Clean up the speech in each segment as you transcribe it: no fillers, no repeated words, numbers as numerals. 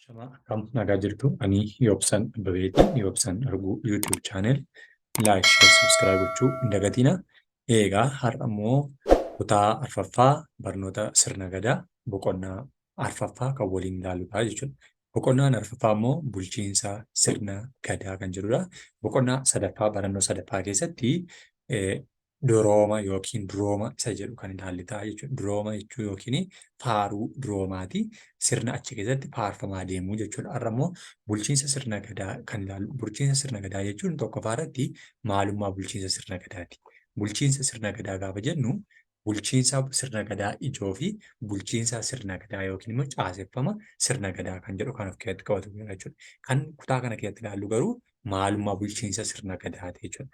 Ashamaa, akkam nagaa jirtu? Ani Yoobsan Abbabeeti. Yoobsan Arguu YouTube channel like, share, subscribe gochuu hin dagatina. Egaa har'a immoo kutaa arfaffaa barnoota sirna gadaa boqonnaa arfaffaa kan waliin ilaallu jechuudha. Boqonnaan arfaffaa immoo bulchiinsa sirna gadaa kan jedhudha. Boqonnaa sadaffaa barannoo sadaffaa keessatti dorooma yookiin durooma isa jedhu kan ilaalle ta'a jechuudha. Durooma jechuun yookiin faaruu duroomaati. Sirna achi keessatti faarfamaa deemuu jechuudha. Har'a immoo bulchiinsa sirna gadaa kan ilaallu. Bulchiinsa sirna gadaa jechuun tokkoffaa irratti maalummaa bulchiinsa sirna gadaati. Bulchiinsa sirna gadaa gaafa jennu, bulchiinsa sirna gadaa ijoo fi bulchiinsa sirna gadaa yookiin immoo caaseffama sirna gadaa kan jedhu kan of keessatti qabatu jechuudha. Kan kutaa kana keessatti ilaallu garuu maalummaa bulchiinsa sirna gadaati jechuudha.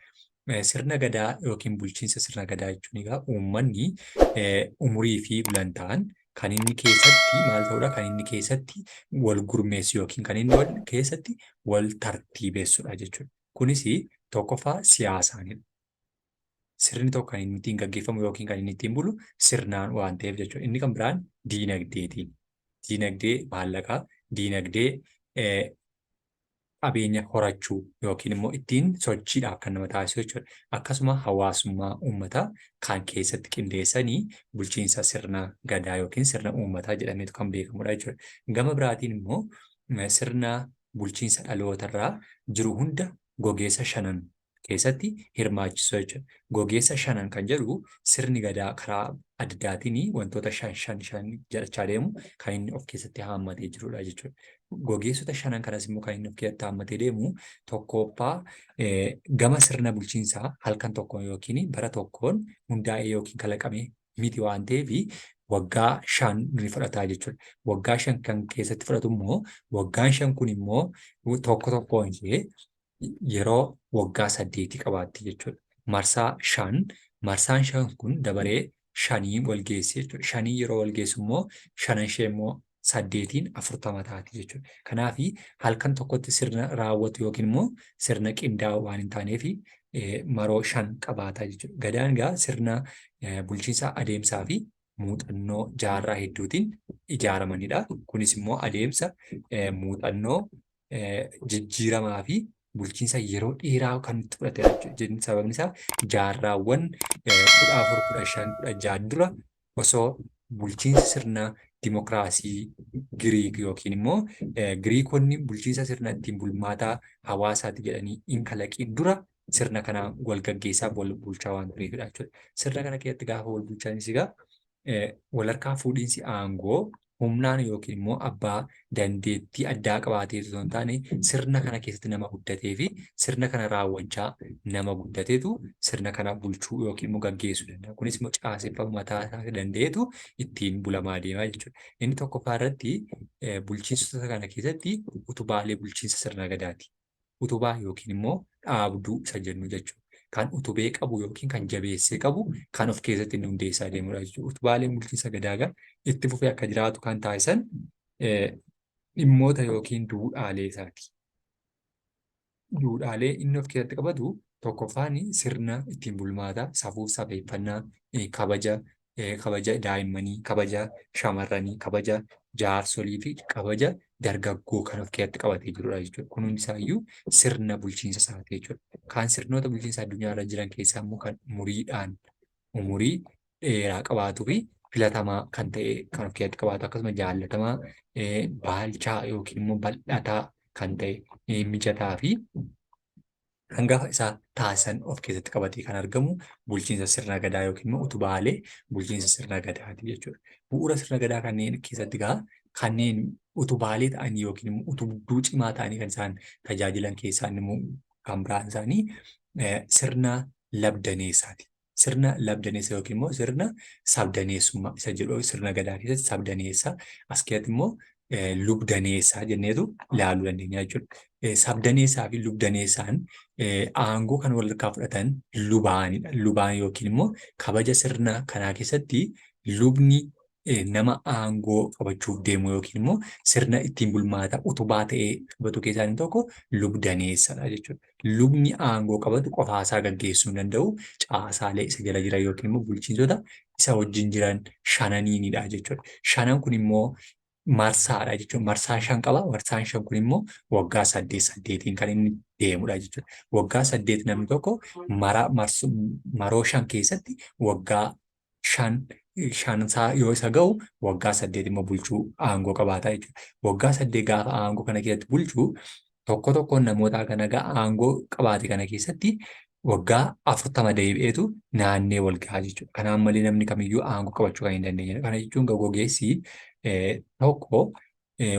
Sirna gadaa yookiin bulchiinsa sirna gadaa jechuun egaa uummanni umurii fi gulantaan kan inni keessatti maal ta'udha, kan inni keessatti wal gurmeessu yookiin kan inni wal keessatti wal tartiibessudha jechuudha. Kunis tokkoffaa siyaasaanidha. Sirni tokko kan inni ittiin gaggeeffamu yookiin kan inni ittiin bulu sirnaan waan ta'eef jechuudha. Inni kan biraan diinagdeetiin. Diinagdee maallaqaa, diinagdee qabeenya horachuu yookiin immoo ittiin sochiidhaaf kan nama taasisu jechuudha. Akkasuma hawaasummaa uummataa kan keessatti qindeessanii bulchiinsa sirna gadaa yookiin sirna uummataa jedhameetu kan beekamudha jechuudha. Gama biraatiin immoo sirna bulchiinsa dhalootarraa jiru hunda gogeessa shanan keessatti hirmaachisuu jechuudha. Gogeessa shanan kan jedhu, sirni gadaa karaa adda addaatiin wantoota shan shan shan jedhachaa deemu kan inni of keessatti haammatee jirudha jechuudha. Gogeessota shanan kanas immoo kan inni of keessatti haammatee deemu, tokkoffaa gama sirna bulchiinsaa halkan tokkoon yookiin bara tokkoon hundaa'ee yookiin kalaqamee miti waan ta'eef, waggaa 5 ni fudhataa jechuudha. Waggaa 5 kan keessatti fudhatu immoo, waggaan 5 kun immoo tokko tokkoon ishee yeroo waggaa 8 qabaatti jechuudha. Marsaa 5, marsaan 5 kun dabaree shanii wal geessi jechuudha. Shanii yeroo wal geessu immoo shanan ishee immoo saddeetiin 40 taati jechuudha. Kanaaf halkan tokkotti sirna raawwatu yookiin immoo sirna qindaa'u waan hin taaneef maroo 5 qabaata jechuudha. Gadaan egaa sirna bulchiinsa adeemsaa fi muuxannoo jaarraa hedduutiin ijaaramanidha. Kunis immoo adeemsa muuxannoo jijjiiramaa fi bulchiinsa yeroo dheeraa kan itti fudhatedha jechuudha. Sababni isaa jaarraawwan 14, 15, 16 dura osoo bulchiinsi sirna dimokiraasii Giriik yookiin immoo Giriikonni bulchiinsa sirna ittiin bulmaataa hawaasaati jedhanii hin kalaqiin dura sirna kana wal gaggeessaa wal bulchaa waan tureefidha jechuudha. Sirna kana keessatti gaafa wal bulchanis egaa walharkaa fuudhiinsi aangoo humnaan yookiin immoo abbaa dandeettii addaa qabaatee osoo hin taane, sirna kana keessatti nama guddatee fi sirna kana raawwachaa nama guddateetu sirna kana bulchuu yookiin immoo gaggeessuu danda'a. Kunis immoo caaseffama mataa isaa danda'eetu ittiin bulamaa deemaa jechuudha. Inni tokkoffaa irratti bulchiinsota kana keessatti utubaalee bulchiinsa sirna gadaati. Utubaa yookiin immoo dhaabduu isa jennu jechuudha. Kan utubee qabu yookiin kan jabeessee qabu kan of keessatti inni hundeessaa deemudha jechuudha. Utubaaleen bulchiinsa gadaa egaa itti fufee akka jiraatu kan taasisan dhimmoota yookiin duudhaalee isaati. Duudhaalee inni of keessatti qabatu tokkoffaan sirna ittiin bulmaataa, safuu, safeeffannaa, kabaja, kabaja daa'immanii, kabaja shamarranii, kabaja jaarsolii fi kabaja dargaggoo kan of keessatti qabatee jirudha jechuudha. Kun hundi isaayyuu sirna bulchiinsa isaati jechuudha. Kan sirnoota bulchiinsa addunyaa irra jiran keessaa immoo kan umuriidhaan umurii dheeraa qabaatuu fi filatamaa kan ta'e kan of keessatti qabaatu, akkasuma jaallatamaa, baalchaa yookiin immoo bal'ataa kan ta'e, mijataa fi hangafa isaa taasisan of keessatti qabatee kan argamu bulchiinsa sirna gadaa yookiin immoo utubaalee bulchiinsa sirna gadaati jechuudha. Bu'uura sirna gadaa kanneen keessatti egaa kanneen utubaalee ta'anii yookiin immoo utubduu cimaa ta'anii kan isaan tajaajilan keessaa immoo kan biraan isaanii sirna labdaneessaati. Sirna labdaneessa yookiin immoo sirna sabdaneessummaa isa jedhu, sirna gadaa keessatti sabdaneessa, as keessatti immoo lubdaneessaa jenneetu ilaaluu dandeenya jechuudha. Sabdaneessaa fi lubdaneessaan aangoo kan wal harkaa fudhatan lubaanidha. Lubaan yookiin immoo kabaja sirna kanaa keessatti lubni nama aangoo qabachuuf deemu yookiin immoo sirna ittiin bulmaata utubaa ta'ee qabatu keessaa inni tokko lubdaneessadha jechuudha. Lubni aangoo qabatu qofaasaa gaggeessuu hin danda'u, caasaalee isa jala jiran yookiin immoo bulchiinsota isa wajjin jiran shananiinidha jechuudha. Shanan kun immoo Marsaadha jechuudha. Marsaa 5 qaba. Marsaan 5 kun immoo waggaa 8 8n kan inni deemudha jechuudha. Waggaa 8 namni tokko mara maroo 5 keessatti waggaa 5 shansaa yoo isa ga'u waggaa 8 immoo bulchuu aangoo qabaata jechuudha. Waggaa 8 gaafa aangoo kana keessatti bulchuu tokko tokkoon namootaa kana egaa aangoo qabaate kana keessatti waggaa 40 deebi'eetu naannee wal gahaa jechuudha. Kanaan malee namni kamiyyuu aangoo qabachuu kan hin dandeenyedha. Kana jechuun gogeessi tokko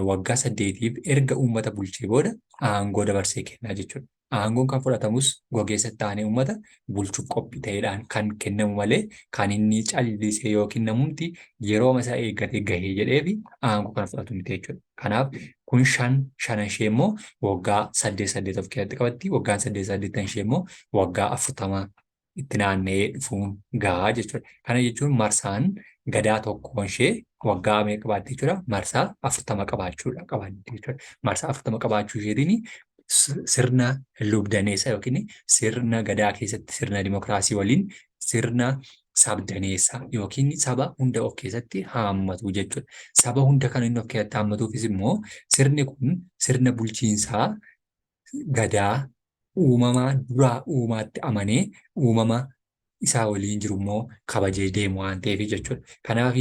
waggaa 8f erga uummata bulchee booda aangoo dabarsee kennaa jechuudha. Aangoon kan fudhatamus gogeessa itti aanee uummata bulchuuf qophii ta'eedhaan kan kennamu malee kan inni callisee yookiin namumti yeroo isaa eeggatee gahee jedheefi aangoo kana fudhatu miti jechuudha. Kanaaf kun 5 shanan ishee immoo waggaa 8 8 of keessatti qabatti. Waggaan 8 8 ishee immoo waggaa 40 itti naanna'ee dhufuun gahaa jechuudha. Kana jechuun marsaan gadaa tokkoon ishee waggaa meeqa qabaatti jechuudha? Marsaa 40 qabaachuudha qabaatti jechuudha. Marsaa 40 qabaachuu isheetiin sirna lubdaneessa yookiin sirna gadaa keessatti sirna dimokiraasii waliin sirna sabdaneessa yookiin saba hunda of keessatti haammatu jechuudha. Saba hunda kan inni of keessatti haammatuufis immoo sirni kun sirna bulchiinsaa gadaa uumamaa duraa uumaatti amanee uumama isaa waliin jiru immoo kabajee deemu waan ta'eef jechuudha. Kanaaf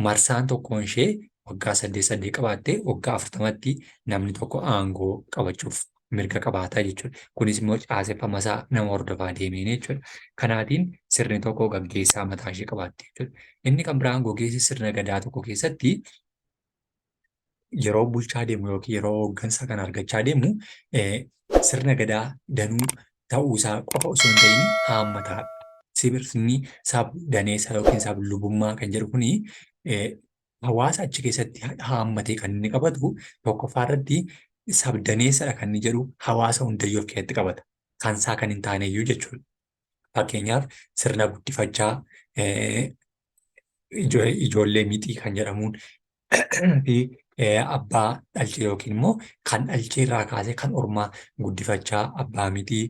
marsaan tokkoon ishee waggaa 8 8 qabaattee waggaa 40tti namni tokko aangoo qabachuuf mirga qabaata jechuudha. Kunis immoo caaseffama isaa nama hordofaa deemeen jechuudha. Kanaatiin sirni tokko gaggeessaa mataa ishee qabaatti jechuudha. Inni kan biraan gogeessi sirna gadaa tokko keessatti yeroo bulchaa deemu yookiin yeroo hooggansa kana argachaa deemu sirna gadaa danuu ta'uu isaa qofa osoo hin ta'in haammataadha. Sirni sab-daneessa yookiin sab-lubummaa kan jedhu kuni hawaasa achi keessatti haammatee kan inni qabatu tokkoffaa irratti sab-daneessadha kan inni jedhu hawaasa hundayyuu of keessatti qabata. Kan isaa kan hin taaneyyuu jechuudha. Fakkeenyaaf sirna guddifachaa ijoollee mixii kan jedhamuun fi abbaa dhalchee yookiin immoo kan dhalchee irraa kaasee kan ormaa guddifachaa abbaa mixii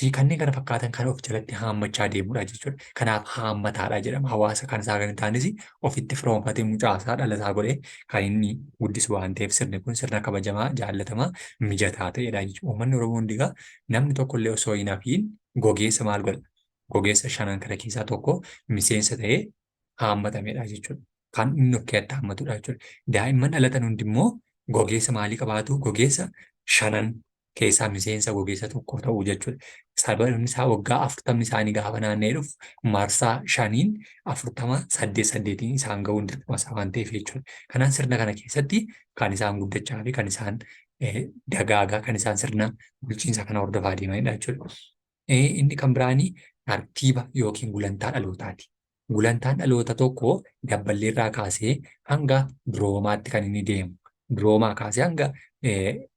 fi kanneen kana fakkaatan kan of jalatti haammachaa deemudha jechuudha. Kanaaf haammataadha jedhama. Hawaasa kan isaa kan hin taanes ofitti firoomfatee mucaa isaa dhala isaa godhee kan inni guddisu waan ta'eef sirni kun sirna kabajamaa, jaallatamaa, mijataa ta'edha jechuudha. Uummanni Oromoo hundi egaa namni tokkollee osoo hin hafiin gogeessa maal godha? Gogeessa shanan kana keessaa tokko miseensa ta'ee haammatamedha jechuudha. Kan inni of keessatti haammatudha jechuudha. Daa'imman dhalatan hundi immoo gogeessa maalii qabaatu? Gogeessa shanan keessaa miseensa gogeessa tokko ta'uu jechuudha. Sababni isaa waggaa 40 isaanii gaafa naanna'ee dhufu marsaa 5n 40 8 8n isaan ga'uun dirqama isaa waan ta'eef jechuudha. Kanaan sirna kana keessatti kan isaan guddachaa fi kan isaan dagaagaa kan isaan sirna bulchiinsa kana hordofaa deemanidha jechuudha. Inni kan biraanii tartiiba yookiin gulantaa dhalootaati. Gulantaan dhaloota tokko dabballeerraa kaasee hanga duroomaatti kan inni deemu. Duroomaa kaasee hanga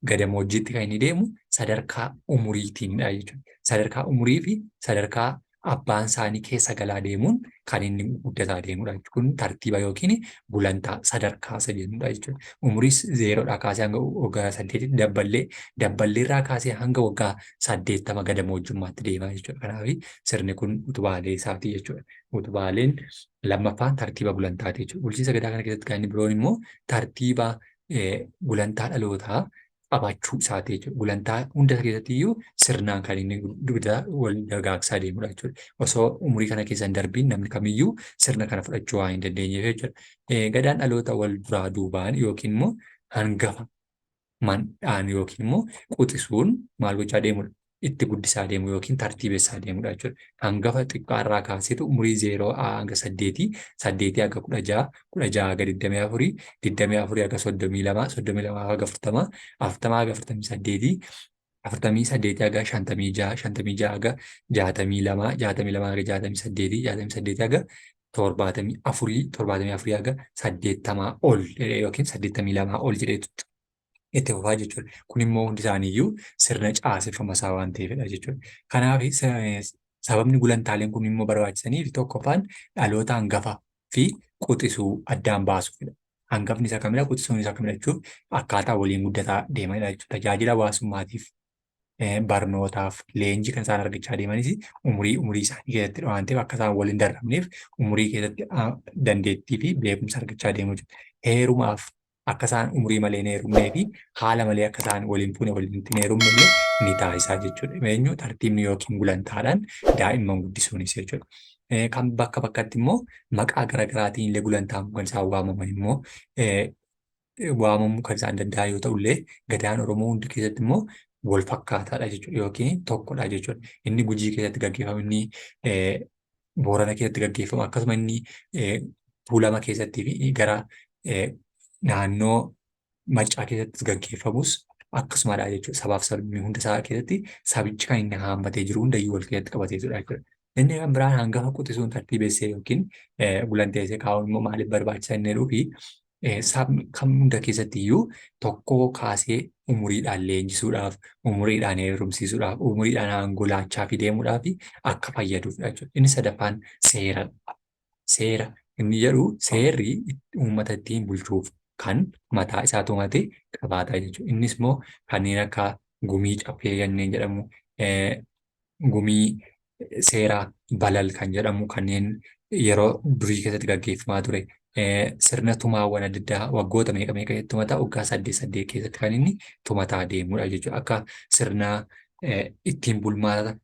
gadamoojjiitti kan inni deemu sadarkaa umuriitiinidha jechuudha. Sadarkaa umurii fi sadarkaa abbaan isaanii keessa galaa deemuun kan inni guddataa deemudha jechuudha. Kun tartiiba yookiin gulantaa sadarkaa isa jennudha jechuudha. Umuriis 0dhaa kaasee hanga waggaa 8tti dabballee dabballeerraa kaasee hanga waggaa 80 gadamoojjummaatti deemaa jechuudha. Kanaaf sirni kun utubaalee isaati jechuudha. Utubaaleen lammaffaan tartiiba gulantaati jechuudha. Bulchiinsa gadaa kana keessatti kan inni biroon immoo tartiiba gulantaa dhalootaa qabaachuu isaati jechuudha. Gulantaa hunda keessatti iyyuu sirnaan kan inni dugda wal dagaagsaa deemudha jechuudha. Osoo umurii kana keessa hin darbiin namni kamiyyuu sirna kana fudhachuu waan hin dandeenyeef jechuudha. Gadaan dhaloota wal duraa duubaan yookiin immoo hangafa mandhaan yookiin immoo quxisuun maal gochaa deemudha? Itti guddisaa deemu yookiin tartiibessaa deemudha jechuudha. Hangafa xiqqaarraa kaaseetu umurii 0 hanga 8, 8 hanga 16, 16 hanga 24, 24 hanga 32, 32 hanga 40, 40 hanga 48, 48 hanga 56, 56 hanga 62, 62 hanga 68, 68 hanga 74, 74 hanga 80 ol yookiin 82 ol jedheetu itti fufaa jechuudha. Kun immoo hundi isaaniiyyuu sirna caaseffama isaa waan ta'eefidha jechuudha. Kanaaf sababni gulantaaleen kun immoo barbaachisaniif tokkoffaan dhaloota hangafa fi quxisuu addaan baasuufidha. Hangafni isa kamidha quxisuun isa kamidha jechuuf akkaataa waliin guddataa deemanidha jechuudha. Tajaajila hawaasummaatiif Barnootaaf leenjii kan isaan argachaa deemanis umurii umurii isaanii keessatti waan ta'eef akka isaan wal hin darabneef umurii keessatti dandeettii fi beekumsa argachaa deemu jechuudha. Heerumaaf akka isaan umurii malee hin heerumnee fi haala malee akka isaan waliin fuune waliin hin heerumne illee ni taasisaa jechuudha. Eenyu tartiibni yookiin gulantaadhaan daa'imman guddisuunis jechuudha. Kan bakka bakkatti immoo maqaa garaagaraatiin illee gulantaan kan isaan waamaman immoo waamamuu kan isaan danda'an yoo ta'u illee gadaan Oromoo hundi keessatti immoo wal fakkaataadha jechuudha yookiin tokkodha jechuudha. Inni Gujii keessatti gaggeeffamu, inni Boorana keessatti gaggeeffamu, akkasuma inni Tuulama keessattii fi gara naannoo Maccaa keessattis gaggeeffamus akkasumadha jechuudha. Sabaaf sabni hunda isaa keessatti sabichi kan inni haammatee jiru hundayyuu wal keessatti qabatee jirudha jechuudha. Inni kan biraan hangafa quxisuun tartiibessee yookiin gulanteessee kaa'uun immoo maaliif barbaachisa inni jedhuu fi sabni kam hunda keessatti iyyuu tokkoo kaasee umuriidhaan leenjisuudhaaf, umuriidhaan heerumsiisuudhaaf, umuriidhaan aangoo laachaa fi deemuudhaaf akka fayyaduufidha jechuudha. Inni sadaffaan seera. Seera inni jedhu seerri uummata ittiin bulchuuf kan mataa isaa tumate qabaata jechuudha. Innis immoo kanneen akka gumii caffee kanneen jedhamu, gumii seera balal kan jedhamu kanneen yeroo durii keessatti gaggeeffamaa ture. Sirna tumaawwan adda addaa waggoota meeqa meeqa keessatti tumataa waggaa saddeet saddeet keessatti kan inni tumataa deemudha jechuudha. Akka sirna ittiin bulmaata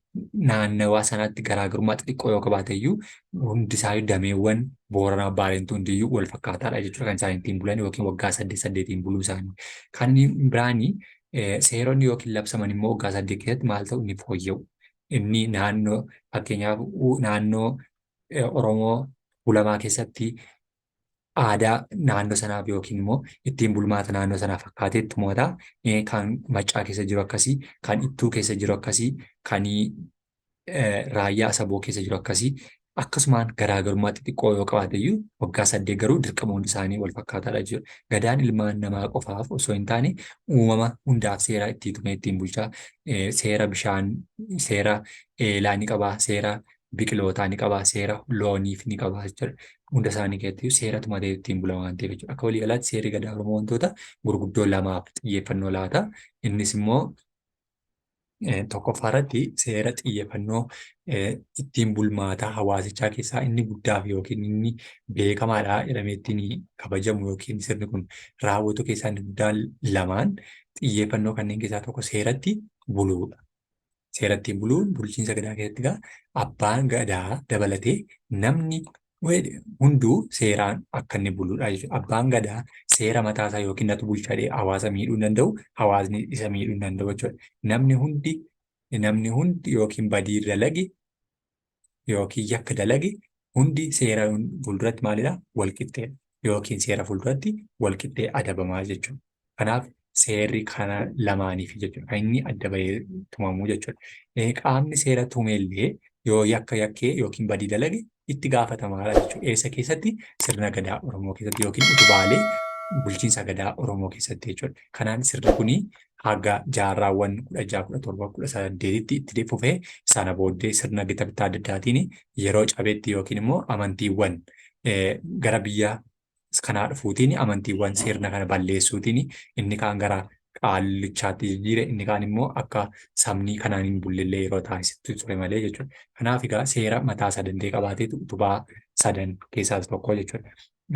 naannawaa sanaatti garaagarummaa xixiqqoo yoo qabaate iyyuu hundi isaa dameewwan Booranaa Baarentuu hundiyyuu wal fakkaataadha jechuudha kan isaan ittiin bulan yookiin waggaa saddeet saddeetiin buluu isaanii. Kan biraanii seeronni yookiin labsaman immoo waggaa 8 keessatti maal ta'u ni fooyya'u. Inni naannoo fakkeenyaaf naannoo Oromoo Tuulamaa keessatti aadaa naannoo sanaaf yookiin immoo ittiin bulmaata naannoo sanaaf fakkaatee tumata. Kan Maccaa keessa jiru akkasii, kan Ittuu keessa jiru akkasii, kan raayyaa Asaboo keessa jiru akkasii akkasumaan garaagarummaa xixiqqoo yoo qabaate iyyuu waggaa 8 garuu dirqama hundi isaanii wal fakkaataadha jechuudha. Gadaan ilmaan namaa qofaaf osoo hin taane uumama hundaaf seera ittiin tumee ittiin bulchaa seera bishaan, seera eelaa ni qabaa, seera biqilootaa ni qabaa, seera looniif ni qabaa jechuudha. Hunda isaanii keessatti seera tumatee ittiin bula waan ta'eef jechuudha. Akka waliigalaatti seerri gadaa Oromoo wantoota gurguddoo lamaaf xiyyeeffannoo laata. Innis immoo Tokkoffaa irratti seera xiyyeeffannoo ittiin bulmaataa hawaasichaa keessaa inni guddaa fi yookiin inni beekamaadha jedhamee ittiin kabajamu yookiin sirni kun raawwatu keessaa inni guddaan lamaan xiyyeeffannoo kanneen keessaa tokko seeratti buluudha. Seeratti buluun bulchiinsa gadaa keessatti egaa abbaan gadaa dabalatee namni hunduu seeraan akka inni buludha jechuudha. Abbaan gadaa seera mataa isaa yookiin natu bulcha jedhee hawaasa miidhuu hin danda'u, hawaasni isa miidhuu hin danda'u jechuudha. Namni hundi namni hundi yookiin badii dalage yookiin yakka dalage hundi seera fuulduratti maalidha? Wal qixxeedha. Yookiin seera fuulduratti wal qixxee adabamaa jechuudha. Kanaaf seerri kana lamaaniif jechuudha. Kan inni adda bahee tumamu jechuudha. Qaamni seera tumellee yoo yakka yakkee yookiin badii dalage itti gaafatamaadha jechuudha. Eessa keessatti? Sirna gadaa Oromoo keessatti yookiin utubaalee bulchiinsa gadaa Oromoo keessatti jechuudha. Kanaan sirni kuni haga jaarraawwan 16, 17, 18tti itti fufee sana booddee sirna gita bittaa adda addaatiin yeroo cabetti yookiin immoo amantiiwwan gara biyya kanaa dhufuutiin amantiiwwan sirna kana balleessuutiin inni kaan gara qaallichaatti jijjiire inni kaan immoo akka sabni kanaan hin bullellee yeroo taasisu ture malee jechuudha. Kanaaf egaa seera mataa isaa danda'e qabaateetu utubaa sadan keessaa isa tokko jechuudha.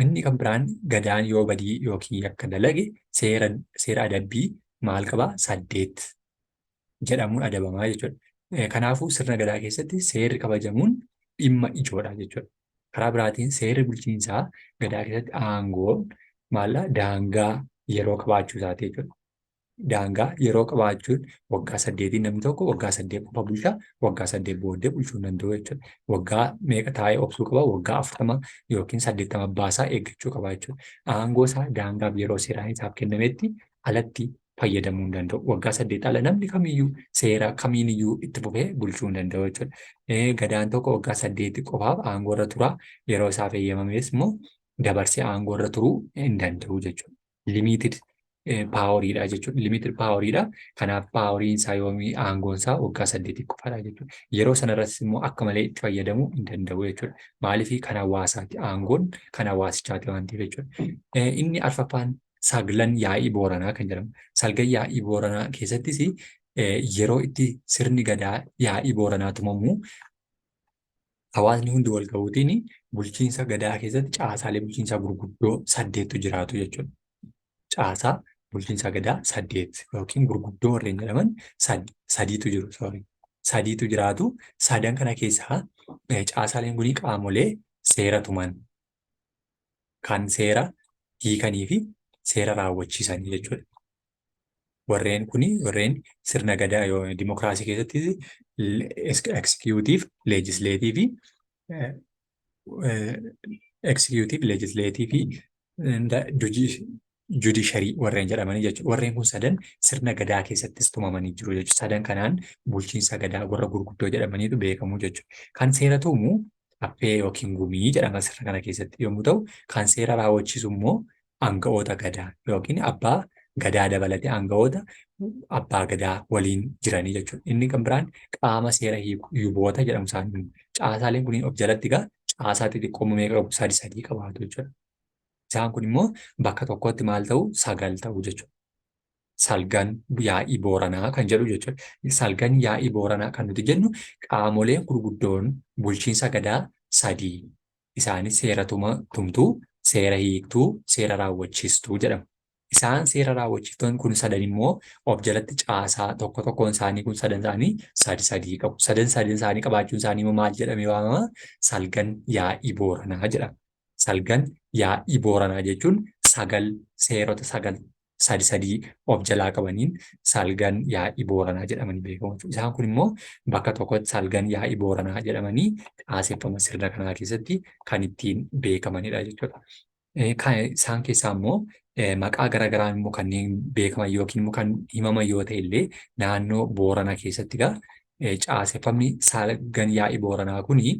Inni kan biraan gadaan yoo badii yookiin yakka dalage seera seera adabbii maal qabaa 8 jedhamuun adabamaa jechuudha. Kanaafuu sirna gadaa keessatti seerri kabajamuun dhimma ijoodha jechuudha. Karaa biraatiin seerri bulchiinsaa gadaa keessatti aangoon maalla daangaa yeroo qabaachuu isaati jechuudha. Daangaa yeroo qabaachuun waggaa 8n namni tokko waggaa 8 qofa bulcha, waggaa 8 booddee bulchuu hin danda'u jechuudha. Waggaa meeqa taa'ee obsuu qaba? Waggaa 40 yookiin 80 abbaa isaa eeggachuu qaba jechuudha. Aangoo isaa daangaaf yeroo seeraan isaaf kennametti alatti fayyadamuu hin danda'u. Waggaa 8 ala namni kamiyyuu seera kamiiniyyuu itti fufee bulchuu hin danda'u jechuudha. Gadaan tokko waggaa 8 qofaaf aangoo irra tura. Yeroo isaaf eeyyamames immoo dabarsee aangoo irra turuu hin danda'u jechuudha. Limited poweriidha jechuudha. Limited poweriidha. Kanaaf poweriin isaa yoomii aangoon isaa waggaa 8 qofadha jechuudha. Yeroo sanarrattis immoo akka malee itti fayyadamuu hin danda'u jechuudha. Maaliif kan hawaasaati aangoon kan hawaasichaati waan ta'eef jechuudha. Inni arfaffaan saglan yaa'ii Booranaa kan jedhamu. Salgan yaa'ii Booranaa keessattis Yeroo itti sirni gadaa yaa'ii Booranaa tumamu hawaasni hundi wal gahuutiin bulchiinsa gadaa keessatti caasaalee bulchiinsaa gurguddoo saddeettu jiraatu jechuudha. Caasaa bulchiinsa gadaa saddeet yookiin gurguddoo warreen jedhaman sadiitu jiru. Sorry. Sadiitu jiraatu. Sadan kana keessaa caasaaleen kun qaamolee seera tuman kan seera hiikanii fi seera raawwachiisanii jechuudha. Warreen kuni warreen sirna gadaa yoo dimokiraasii keessatti executive, legislative, executive, legislative, judiciary warreen jedhamanii jechuudha. Warreen kun sadan sirna gadaa keessattis tumamanii jiru jechuudha. Sadan kanaan bulchiinsa gadaa warra gurguddoo jedhamaniitu beekamu jechuudha. Kan seera tumu caffee yookiin gumii jedhama sirna kana keessatti yommuu ta'u, kan seera raawwachiisu immoo aanga'oota gadaa yookiin abbaa gadaa dabalatee aanga'oota abbaa gadaa waliin jiranii jechuudha. Inni kan biraan qaama seera hiiku yuboota jedhamu isaan. Caasaaleen kunniin of jalatti egaa caasaa xixiqqoo meeqa qabu? Sadi sadii qabaatu jechuudha. Isaan kun immoo bakka tokkotti maal ta'u? Sagal ta'u jechuudha. Salgan yaa'ii Booranaa kan jedhu jechuudha. Salgan yaa'ii Booranaa kan nuti jennu qaamoleen gurguddoon bulchiinsa gadaa sadii. Isaanis seera tumtuu, seera hiiktuu, seera raawwachiistuu jedhamu. Isaan seera raawwachiiftoonni kun sadan immoo of jalatti caasaa tokko tokkoon isaanii kun sadan isaanii sadi sadii qabu. Sadan sadan isaanii qabaachuun isaanii immoo maal jedhamee waamama? Salgan yaa'ii Booranaa jedhama. Salgan yaa'ii Booranaa jechuun sagal seerota sagal sadi sadii of jalaa qabaniin salgan yaa'ii Booranaa jedhamanii beekamu jechuudha. Isaan kun immoo bakka tokkotti salgan yaa'ii Booranaa jedhamanii caaseffama sirna kanaa keessatti kan ittiin beekamanidha jechuudha. Isaan keessaa immoo maqaa garaagaraan immoo kanneen beekaman yookiin immoo kan himaman yoo ta'e illee naannoo Booranaa keessatti egaa caaseffamni salgan yaa'ii Booranaa kuni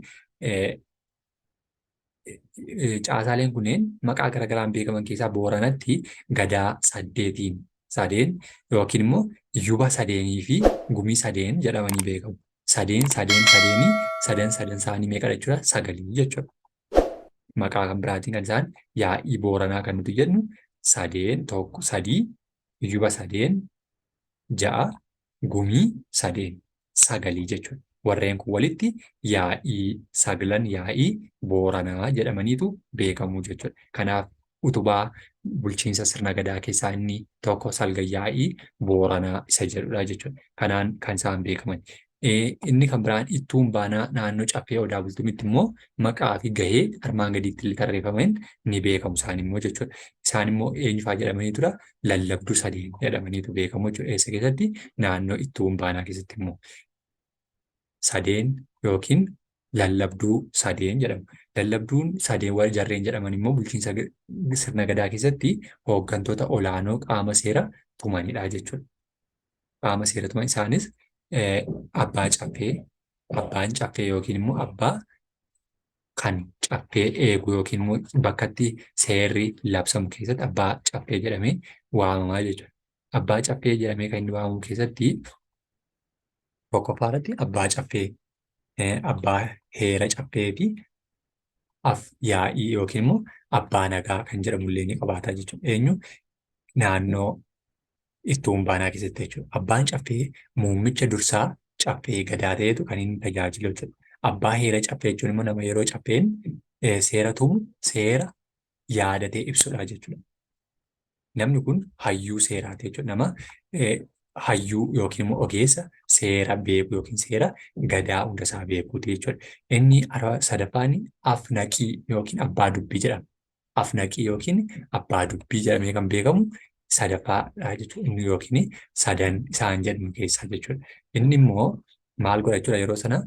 caasaaleen kunneen maqaa garaagaraan beekaman keessaa Booranatti gadaa saddeetiin sadeen yookiin immoo yuba sadeenii fi gumii sadeen jedhamanii beekamu. Sadeen sadeen sadeenii sadan sadan isaanii meeqadha jechuudha? Sagalii jechuudha. Maqaa kan biraatiin kan isaan yaa'ii Booranaa kan nuti jennu sadeen tokko sadii yuba sadeen ja'a gumii sadeen sagalii jechuudha. Warreen kun walitti yaa'ii saglan yaa'ii Booranaa jedhamaniitu beekamu jechuudha. Kanaaf utubaa bulchiinsa sirna gadaa keessaa inni tokko salgan yaa'ii Booranaa isa jedhudha jechuudha. Kanaan kan isaan beekaman. Inni kan biraan Ittuun Baanaa naannoo Caffee Odaa Bultumitti immoo maqaa fi gahee armaan gadiitti illee tarreeffameen ni beekamu isaan immoo jechuudha. Isaan immoo eenyufaa jedhamanii tura? Lallabduu sadeen jedhamaniitu beekamu jechuudha. Eessa keessatti? Naannoo Ittuun Baanaa keessatti immoo sadeen yookiin lallabduu sadeen jedhamu. Lallabduun sadeen warra jarreen jedhaman immoo bulchiinsa sirna gadaa keessatti hooggantoota olaanoo qaama seera tumanidha jechuudha. Qaama seera tuman isaanis abbaa caffee, abbaan caffee yookiin immoo abbaa kan caffee eegu yookiin immoo bakkatti seerri labsamu keessatti abbaa caffee jedhamee waamamaa jechuudha. Abbaa caffee jedhamee kan inni waamamu keessatti tokkoffaa irratti abbaa caffee, abbaa heera caffee fi af yaa'ii yookiin immoo abbaa nagaa kan jedhamu illee ni qabaata jechuudha. Eenyu? Naannoo Ittuun Baanaa keessatti jechuudha. Abbaan caffee muummicha dursaa caffee gadaa ta'etu kan inni tajaajilu jechuudha. Abbaa heera caffee jechuun immoo nama yeroo caffeen seera tumu seera yaadatee ibsudha jechuudha. Namni kun hayyuu seeraati jechuudha. Nama hayyuu yookiin immoo ogeessa seera beeku yookiin seera gadaa hundasaa beekuuti jechuudha. Inni sadaffaan afnaqii yookiin abbaa dubbii jedhama. Afnaqii yookiin abbaa dubbii jedhamee kan beekamu sadaffaadha jechuudha. Inni yookiin sadan isaan jedhamu keessaa jechuudha. Inni immoo maal godha jechuudha yeroo sana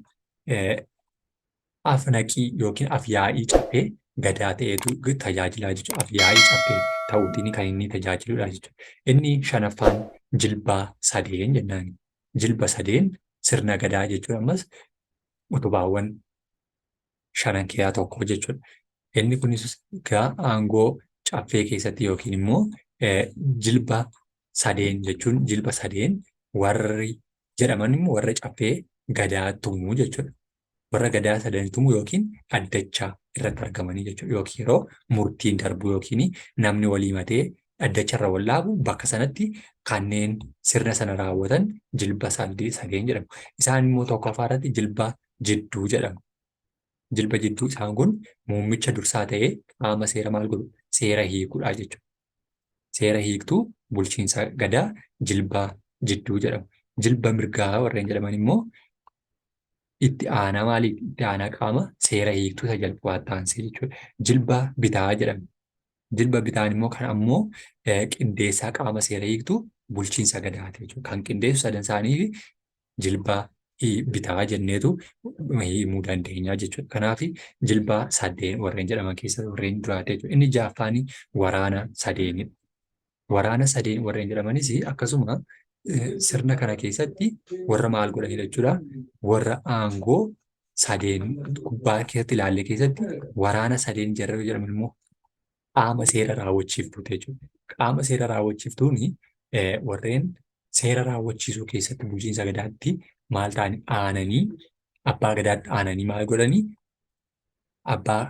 afnaqii yookiin afyaa'ii caffee gadaa ta'eetu tajaajilaa jechuudha. Afyaa'ii caffee ta'uutiin kan inni tajaajiludha jechuudha. Inni shanaffaan jilbaa sadeen jennaan. Jilba sadeen sirna gadaa jechuun ammas utubaawwan shanan keessaa tokko jechuudha. Inni kunis egaa aangoo caffee keessatti yookiin immoo jilba sadeen jechuun jilba sadeen warri jedhaman immoo warra caffee gadaa tumuu jechuudha. Warra gadaa sadan tumu yookiin dhaddacha irratti argamanii jechuudha. Yookiin yeroo murtiin darbu yookiin namni walii matee Dhaddacharra wal dhaabu bakka sanatti kanneen sirna sana raawwatan jilba sadeen jedhamu. Isaan immoo tokkoffaa irratti jilba jidduu jedhamu. Jilba jidduu isaan kun muummicha dursaa ta'ee qaama seera maal godhu? Seera hiikudha jechuudha. Seera hiiktuu bulchiinsa gadaa jilba jidduu jedhamu. Jilba mirgaa warreen jedhaman immoo itti aanaa maaliif? Itti aanaa qaama seera hiiktuu isa jalqabaatti aansee jechuudha. Jilba bitaa jedhama. Jilba bitaan immoo kan ammoo qindeessaa qaama seera hiiktuu bulchiinsa gadaati jechuudha. Kan qindeessu sadan isaanii fi jilba bitaa jenneetu himuu dandeenya jechuudha. Kanaaf jilba sadeen warreen jedhaman keessa warreen duraati jechuudha. Inni ja'affaan waraana sadeenidha. Waraana sadeen warreen jedhamanis akkasuma sirna kana keessatti warra maal godhanidha jechuudha. Warra aangoo sadeen gubbaa keessatti ilaalle keessatti waraana sadeen jarra jedhaman immoo qaama seera raawwachiiftuuti jechuudha. Qaama seera raawwachiiftuun warreen seera raawwachiisuu keessatti bulchiinsa gadaatti maal ta'ani aananii abbaa gadaatti aananii maal godhanii abbaa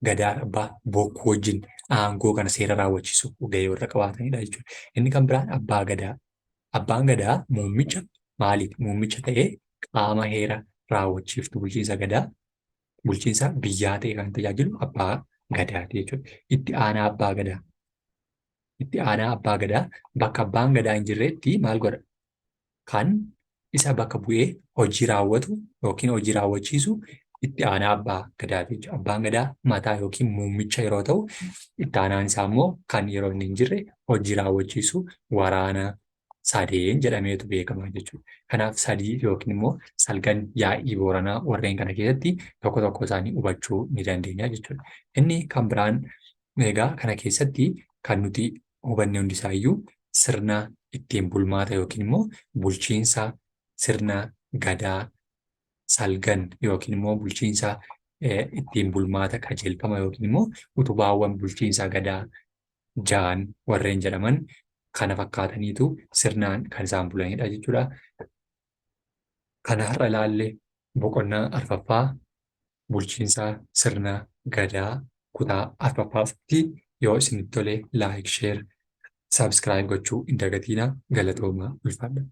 gadaa abbaa bokkuu wajjin aangoo kana seera raawwachiisuu gahee warra qabaatanidha jechuudha. Inni kan biraan abbaa gadaa. Abbaan gadaa muummicha maaliiti? Muummicha ta'ee qaama heera raawwachiiftuu bulchiinsa gadaa bulchiinsa biyyaa ta'e kan tajaajilu abbaa gadaati jechuudha. Itti aanaa abbaa gadaa. Itti aanaa abbaa gadaa bakka abbaan gadaa hin jirretti maal godha? Kan isa bakka bu'ee hojii raawwatu yookiin hojii raawwachiisu itti aanaa abbaa gadaati jechuudha. Abbaan gadaa mataa yookiin muummicha yeroo ta'u, itti aanaan isaa immoo kan yeroo inni hin jirre hojii raawwachiisu waraana sadeen jedhameetu beekama jechuudha. Kanaaf sadii yookiin immoo salgan yaa'ii Booranaa warreen kana keessatti tokko tokko isaanii hubachuu ni dandeenya jechuudha. Inni kan biraan egaa kana keessatti kan nuti hubanne hundisaayyuu sirna ittiin bulmaata yookiin immoo bulchiinsa sirna gadaa salgan yookiin immoo bulchiinsa ittiin bulmaata qajeelfama yookiin immoo utubaawwan bulchiinsa gadaa ja'an warreen jedhaman kana fakkaataniitu sirnaan kan isaan bulanidha jechuudha. Kana har'a ilaalle boqonnaa arfaffaa bulchiinsa sirna gadaa kutaa arfaffaatti yoo isinitti tole like, share, subscribe gochuu hin dagatinaa. Galatoomaa, ulfaadha.